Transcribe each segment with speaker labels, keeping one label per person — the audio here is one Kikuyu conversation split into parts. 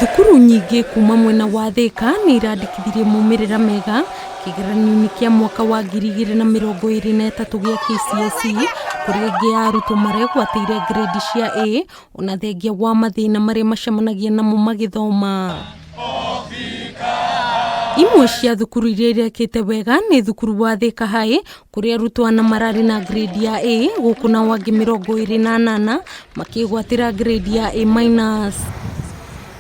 Speaker 1: Thukuru nyingĩ kuma mwena wa Thĩka nĩ irandĩkithirie maumĩrĩra mega kĩgeranio-inĩ kĩa mwaka wa 2023 gĩa KCSE, kũrĩa aingĩ a arutwo maregwatĩire grade cia A ona thengia wa mathĩna marĩa macemanagia namo magĩthoma. Imwe cia thukuru iria irekĩte wega nĩ thukuru wa Thika High, kũrĩa arutwo ana mararĩ na grade ya A, gũkũ nao angĩ 28 makĩgwatĩra grade ya A minus.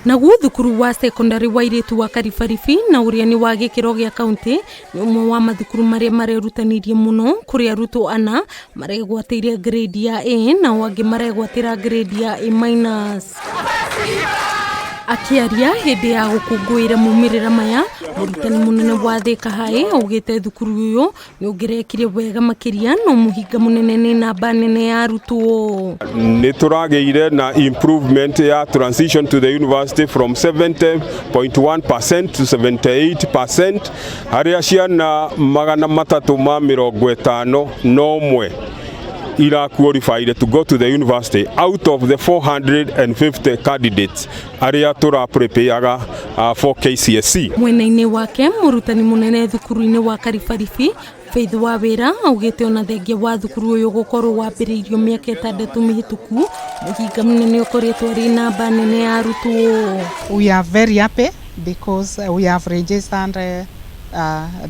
Speaker 1: Naguo thukuru wa cekondarĩ wa airĩtu wa Karibaribi, na ũrĩa nĩ wa gĩkĩro gĩa kauntĩ, nĩ ũmwe wa mathukuru marĩa marerutanĩirie mũno, kũrĩa arutwo ana maregwatĩire grade ya A nao angĩ maregwatĩra grade ya A minus. Akĩaria hĩndĩ ya gũkũngũĩra maumĩrĩra maya, mũrutani mũnene wa Thika High augĩte thukuru ũyũ nĩ ũngĩrekire wega makĩria, no mũhinga mũnene nĩ namba nene ya arutwo.
Speaker 2: Nĩ tũragĩire na improvement ya transition to the university from 70.1% to 78%, harĩa ciana 351 ira qualified to go to the university out of the 450 candidates arĩa tũra prepareaga for KCSE.
Speaker 1: Mwena-inĩ wake, mũrutani mũnene thukuru-inĩ wa Karibaribi, Faith Wawĩra, augĩte ona thengia wa thukuru ũyũ gũkorwo wambĩrĩirio mĩaka 6 mĩhĩtũku, mũhinga mũnene ũkoretwo arĩ namba nene ya arutwo.
Speaker 3: We are very happy because we have registered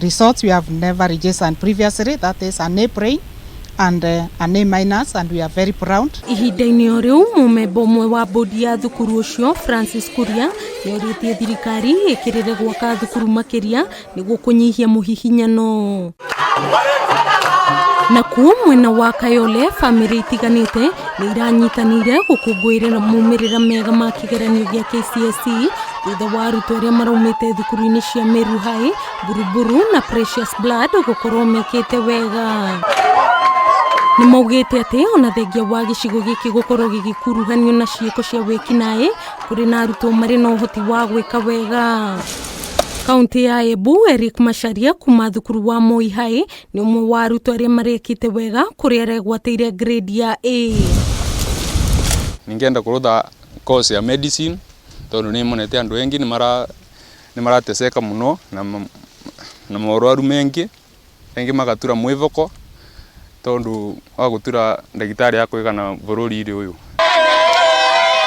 Speaker 3: results we have never registered previously, that is an A plain and an A minus, and we are very proud.
Speaker 1: Ihinda-inĩ o rĩu, mũmemba ũmwe wa bodi ya thukuru ũcio, Francis Kuria, nĩ orĩtie thirikari ĩkĩrĩre gwaka thukuru makĩria nĩguo kũnyihia mũhihinyano. Nakuo mwena wa Kayole, bamĩrĩ itiganĩte nĩ iranyitanĩire gũkũngũĩra maumĩrĩra mega ma kĩgeranio gĩa KCSE, thutha wa arutwo arĩa maraumĩte thukuru-inĩ cia Meru High, Buruburu na Precious Blood gũkorwo mekĩte wega. Nĩ maugĩte atĩ ona thengia wa gĩcigo gĩkĩ gũkorwo gĩgĩkuruhanio na ciĩko cia wĩkinaĩ, kũrĩ na arutwo marĩ na ũhoti wa gwĩka wega. Kaunti ya Embu, Eric Macharia kuma thukuru wa Moi High nĩ ũmwe wa arutwo arĩa marekĩte wega, kũrĩa aregwatĩire grade ya A.
Speaker 4: Ningĩenda kũrutha course ya medicine, tondũ nĩ monete andũ aingĩ nĩ marateseka mũno na morwaru mengi, rĩngĩ magatura mwĩthoko tondũ wa gũtura ndagĩtarĩ ya kũigana bũrũri-inĩ ũyũ.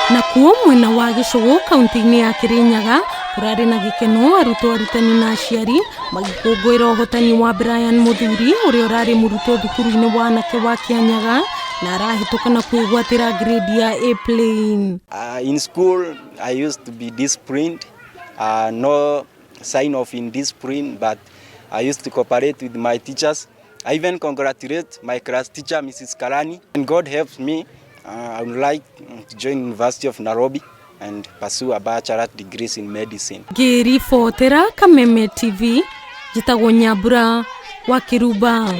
Speaker 1: Nakuo mwena wa Gĩcũgũ, kaunti-inĩ ya Kĩrĩnyaga, kũrarĩ na gĩkeno arutwo, arutani na aciari magĩkũngũĩra ũhotani wa Brian Mũthuri, ũrĩa ũrarĩ mũrutwo thukuru-inĩ wa anake wa Kĩanyaga na arahĩtũka na kwĩgwatĩra grade ya A plain.
Speaker 5: In school, I used to be disciplined, no sign of indiscipline, but I used to cooperate with my teachers. I even congratulate my class teacher, Mrs. Karani. And God helps me, I would like to join University of Nairobi and pursue a bachelor's degrees in medicine.
Speaker 1: Ngĩribotera Kameme TV, njĩtagwo Nyambura wa Kĩrumba.